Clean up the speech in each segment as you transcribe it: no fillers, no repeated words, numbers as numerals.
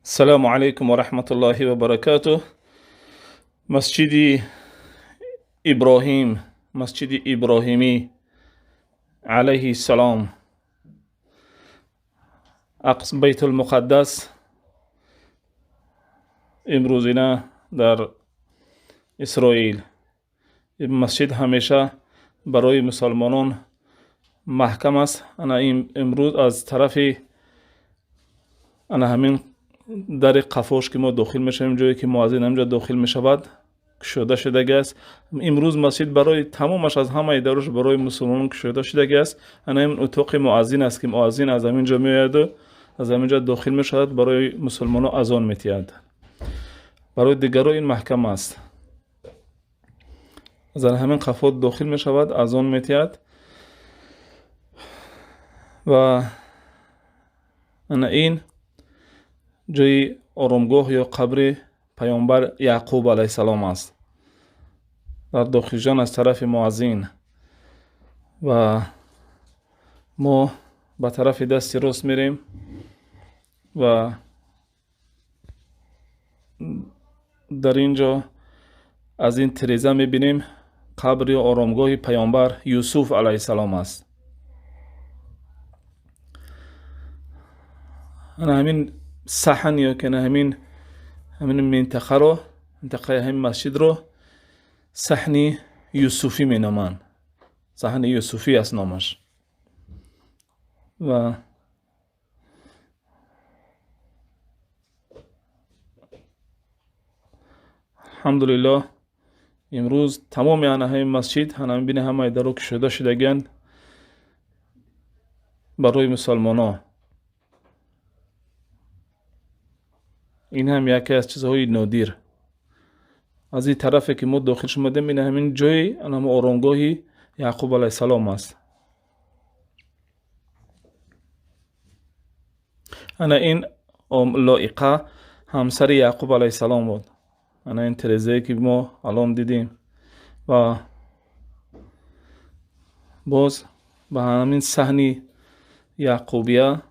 Салому алайкум ва раҳматуллоҳи ва баракатуҳ. Масҷиди Иброҳим, масҷиди Иброҳимӣ алайҳи салом, Байтулмуқаддас имрӯзина дар Исроил. Ин масҷид ҳамеша барои мусалмонон маҳкам аст. Ана имрӯз аз тарафи ана ҳамин дари қафош, ки мо дохил мешавем, ҷое ки муаззин ҳамҷо дохил мешавад, кушода шудагӣ аст. Имрӯз масҷид барои тамомаш аз ҳамаи дарош барои мусулмонон кушода шудагӣ аст. Ана ин утоқи муаззин аст, ки муаззин аз ҳамин ҷо меояду аз ҳамин ҷо дохил мешавад, барои мусулмонон азон метиҳад. Барои дигаро ин маҳкам аст. Аз ҳамин қафо дохил мешавад, азон метиҳад. Ва ана ин ҷои оромгоҳ ё қабри паёмбар Яъқуб алайҳиссалом аст. Дар дохилҷон аз тарафи муаззин. Ва мо ба тарафи дасти рост мерем ва дар ин ҷо аз ин тиреза мебинем қабр ё оромгоҳи паёмбар Юсуф алайҳиссалом аст. Ана ҳамин саҳн ё ки ҳамин минтақаро, минтақаи ҳамин масҷидро саҳни Юсуфӣ меноманд. Саҳни Юсуфӣ аст номаш. Ва алҳамдулиллоҳ, имрӯз тамоми ана ҳамин масҷид, ана бини, ҳамаи даро кушода шудагианд барои мусалмонон. Ин ҳам яке аз чизҳои нодир. Аз ин тарафе ки мо дохил шумадем, ин ҳамин ҷои анам оромгоҳи Яъқуб алайҳиссалом аст. Ана ин Лоиқа ҳамсари Яъқуб алайҳиссалом буд. Ана ин тирезае, ки мо алон дидем. Ва боз ба ҳамин саҳни Яъқубия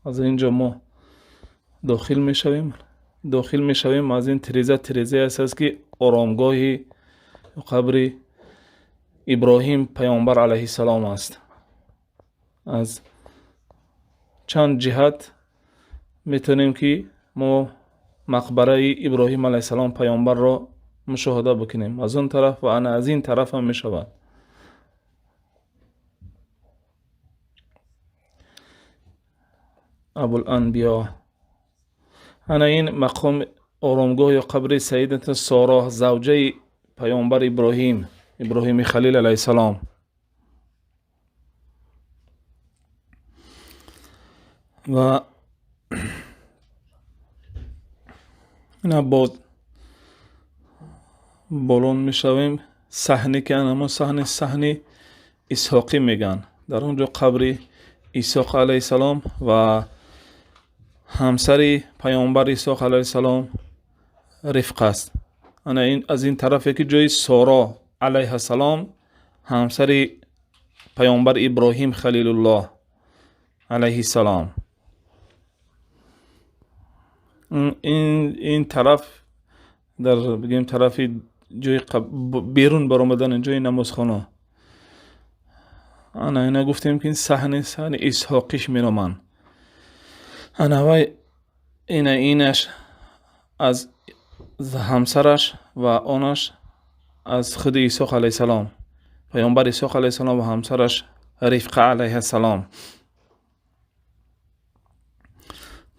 аз ин ҷо мо дохил мешавем. Дохил мешавем аз ин тиреза. Тирезае аст, ки оромгоҳи қабри Иброҳим паёмбар алайҳиссалом аст. Аз чанд ҷиҳат метавонем, ки мо мақбараи Иброҳим алайҳиссалом паёмбарро мушоҳида бикунем. Аз он тараф ва ана аз ин тараф ҳам мешавад. Абуланбиё. Ана ин мақом оромгоҳ ё қабри саидата Соро, завҷаи паёмбар Иброҳим, Иброҳими Халил алайҳиссалом. Ва ина боз болон мешавем. Саҳне ки ҳамон саҳни, саҳни Исҳоқӣ мегӯянд. Дар он ҷо қабри Исҳоқ алайҳиссалом ва ҳамсари паёмбар Исҳоқ алайҳиссалом Рифқ аст. Ана ин аз ин тарафе ки ҷои Соро алайҳиссалом, ҳамсари паёмбар Иброҳим Халилуллоҳ алайҳиссалом. Ин тараф дар бигем тарафи ҷои берун баромадан, ҷои намозхона. Ана ина гуфтем, ки ин саҳни, саҳни Исҳоқиш меноманд. Ана вай ина инаш аз ҳамсараш ва онаш аз худи Исҳоқ алайҳиссалом, паёмбар Исҳоқ алайҳиссалом ва ҳамсараш Рифқа алайҳиссалом.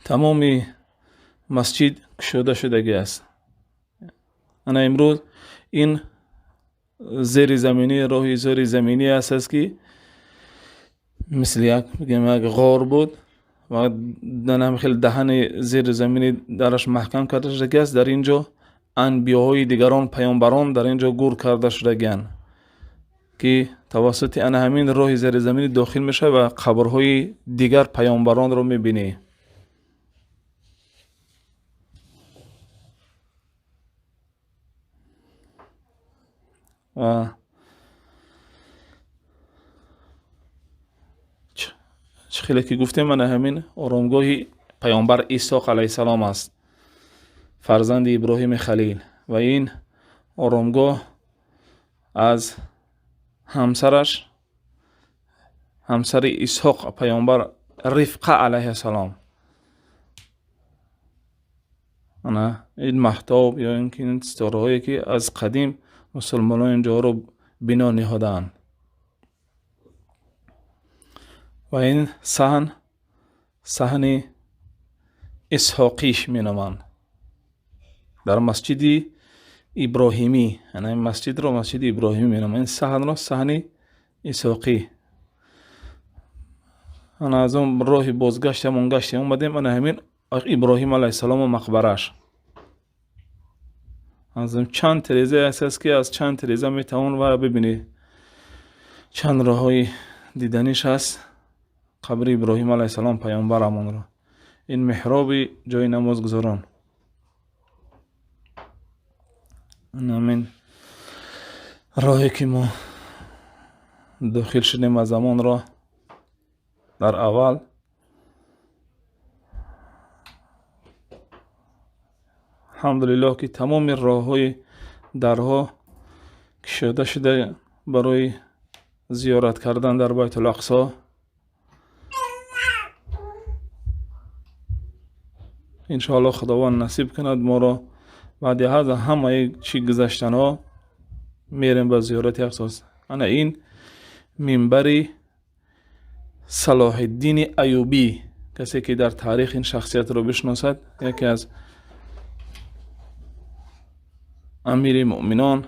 Тамоми масҷид кушода шудагӣ аст. Ана имрӯз ин зеризаминӣ, роҳи зеризаминӣ аст, ки мисли як бигем як ғор буд ва дар ҳамин хел даҳани зеризаминӣ дараш маҳкам карда шудагӣ аст. Дар ин ҷо анбиёҳои дигарон, паёмбарон дар ин ҷо гур карда шудагианд, ки тавассути ана ҳамин роҳи зеризаминӣ дохил мешавад ва қабрҳои дигар паёмбаронро мебинӣ. Ва чӣ Хеле ки гуфтем, ана ҳамин оромгоҳи паёмбар Исоқ алайҳиссалом аст, фарзанди Иброҳими Халил. Ва ин оромгоҳ аз ҳамсараш, ҳамсари Исҳоқ паёмбар, Рифқа алайҳиссалом. Ана ин маҳтоб ё ин ки ин ситораҳое, ки аз қадим мусулмонон ин ҷоро бино ниҳодаанд. Ва ин саҳн саҳни Исҳоқиш меноманд дар масҷиди Иброҳимӣ. Ана ин масҷидро масҷиди Иброҳимӣ меноманд, ин саҳнро саҳни Исҳоқӣ. Ана аз он роҳи бозгаштамон гаштем, омадем, ана ҳамин Иброҳим алайҳиссалому мақбараш. Аз чанд тиреза аст, ки аз чанд тиреза метавон ва бибинӣ, чанд роҳҳои диданиш ҳаст қабри Иброҳим алайҳиссалом паёмбарамонро. Ин меҳроби ҷои намозгузорон. Ҳамин роҳе ки мо дохил шудем аз ҳамон роҳ дар аввал алҳамдулиллоҳ, ки тамоми роҳҳои дарҳо кушода шуда барои зиёрат кардан дар Байтул Ақсо. Иншоаллоҳ, Худованд насиб кунад моро, баъди ҳамаи чӣ гузаштанҳо мерем ба зиёрати Ақсо. Ана ин минбари Салоҳиддини Аюбӣ. Касе ки дар таърих ин шахсиятро бишносад, яке аз амири муъминон.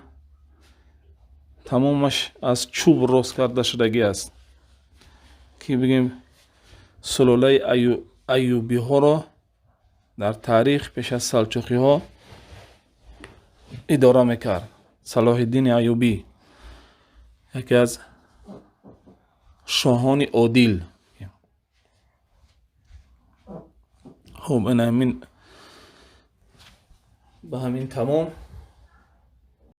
Тамомаш аз чӯб рост карда шудагӣ аст, ки бигем сулолаи Аюбиҳоро дар таърих пеш аз Салчуқиҳо идора мекард. Салоҳиддини Аюбӣ яке аз шоҳони одил. Хуб, ин ҳамин ба ҳамин тамом.